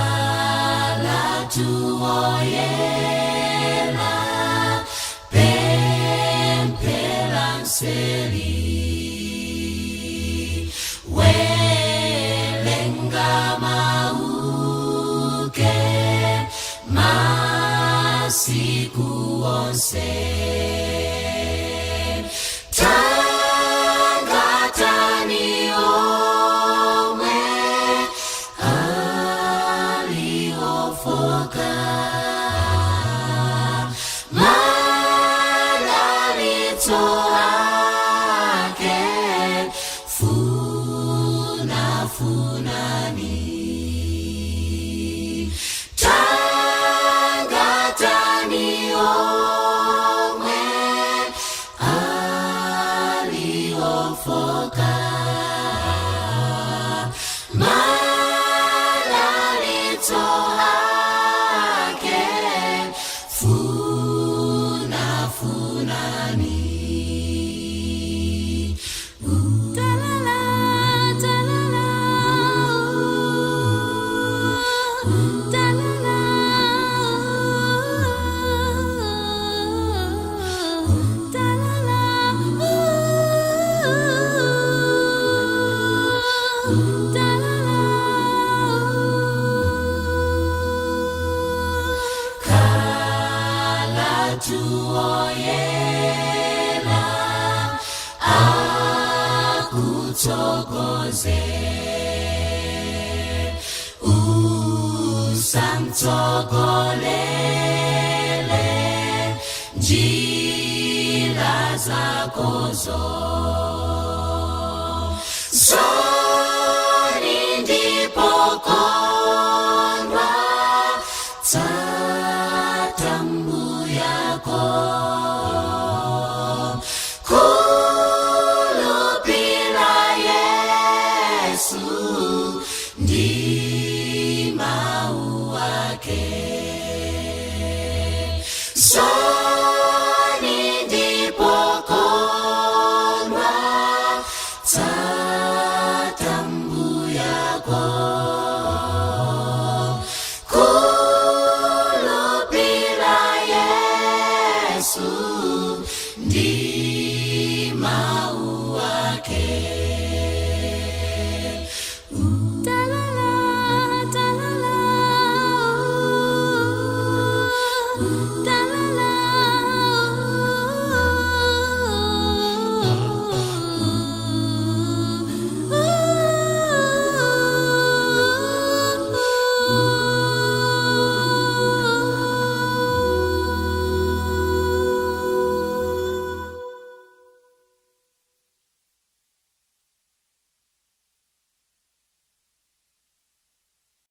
Kala tuoyela pempela nseli welenga mauke masiku onse tangatani omwe aliofoka madalitso ake funa funani tangatani omwe aliofoka madalitso ake funa funani. Ta-la-la, ta-la-la, ooh, ta-la-la, ooh, ta-la-la, ooh, ta-la-la, ooh. Kala tuoyela akutsogoze usamtsogolele njila zakozo. So